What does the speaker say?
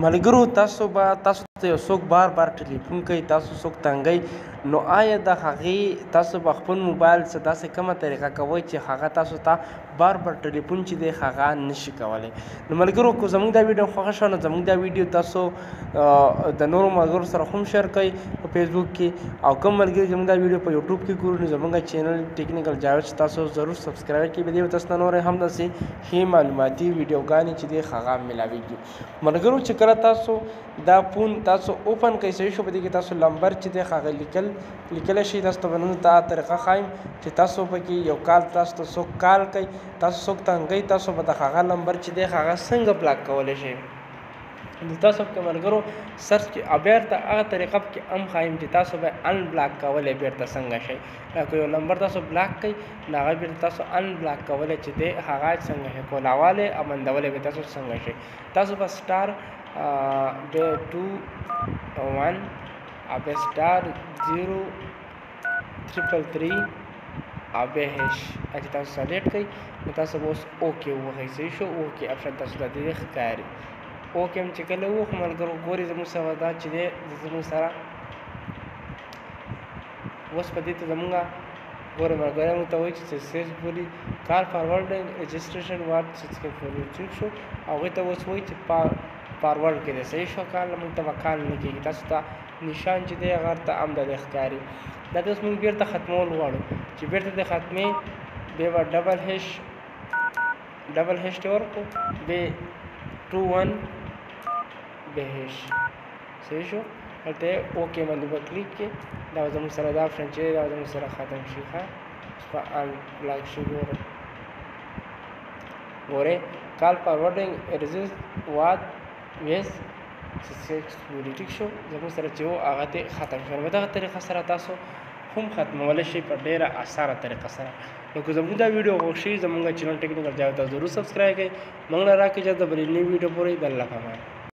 ملګرو تاسو به تاسو ته یو څوک بار بار ټلیفون کوي، تاسو څوک تنګوي، نو آیا د هغې تاسو به خپل موبایل څه داسې کومه طریقه کوئ چې هغه تاسو ته بار بار ټلیفون چې دی هغه نشي کولی؟ نو ملګرو که زموږ دا ویډیو خوښه شوه نو زموږ دا ویډیو تاسو د نورو ملګرو سره هم شیر کړئ په فیسبوک کې، او کوم ملګري زموږ دا ویډیو په یوټیوب کې ګوري نو زموږ چینل ټیکنیکل جاوید تاسو ضرور سبسکرایب کړئ. به دې تاسو ته نورې هم داسې ښې معلوماتي ویډیوګانې چې دی هغه میلاویږي. ملګرو چې کله تاسو دا فون تاسو اوپن کړئ صحیح شو، په دې کې تاسو لمبر چې دی هغه لیکلی شئ. تاسو ته به نن دا طریقه ښایم چې تاسو پکې یو کال تاسو ته څوک کال کوي، تاسو څوک تنګوي، تاسو به د هغه لمبر چې دی هغه څنګه بلاک کولی شئ. نو تاسو پکې ملګرو سرچ کې او بیرته هغه طریقه پکې هم ښایم چې تاسو به ان بلاک کولی بیرته څنګه شئ. که یو لمبر تاسو بلاک کړئ نو هغه بیرته تاسو ان بلاک کولی چې دی هغه څنګه شئ، کولاوالی او بندولی به تاسو څنګه شئ. تاسو به سټار بیا 2 1 او بیا سټار 0 333 او بیا هش چې تاسو سلیکټ کړئ نو تاسو به اوس اوکې ووهئ. صحیح شو، اوکې اپشن تاسو ته دې ښکاري. اوکې هم چې کله ووهو ملګرو ګورئ زموږ سره دا چې دی زموږ سره اوس په دې ته زموږ ګورئ ملګری موږ ته وایي چې سکسسفولي کال فارورډینګ رجسټریشن واټ سکسسفولي. ټیک شو، هغوی ته اوس وایي چې فارورډ کې دی. صحیح شو، کال موږ ته به کال نه کېږي، تاسو ته نشان چې دی هغه ورته هم د دې ښکاري. دا اوس موږ بېرته ختمول غواړو چې بېرته د ختمې بیا به ډبل هش ته ورکړو، بیا 2 1 بیا هش. صحیح شو، هلته اوکې باندې به کلیک کړئ، دا به زموږ سره دا اپشن چې دی دا به زموږ سره ختم شي. ښه اوس به ان بلاک شي. ګورئ ګورئ کال فارورډینګ رزست وات ویز سکسسفولي. ټیک شو، زموږ سره چې و هغه ترې ختم شو. په دغه طریقه سره تاسو هم ختمولی شئ په ډېره اسانه طریقه سره. نو که زموږ دا ویډیو خوښ شي زموږ چینل ټیکنیکل جاوید تاسو ضرور سبسکرایب کړئ. موږ له راکړئ اجازه د بلې نوې ویډیو پورې. د الله په امان.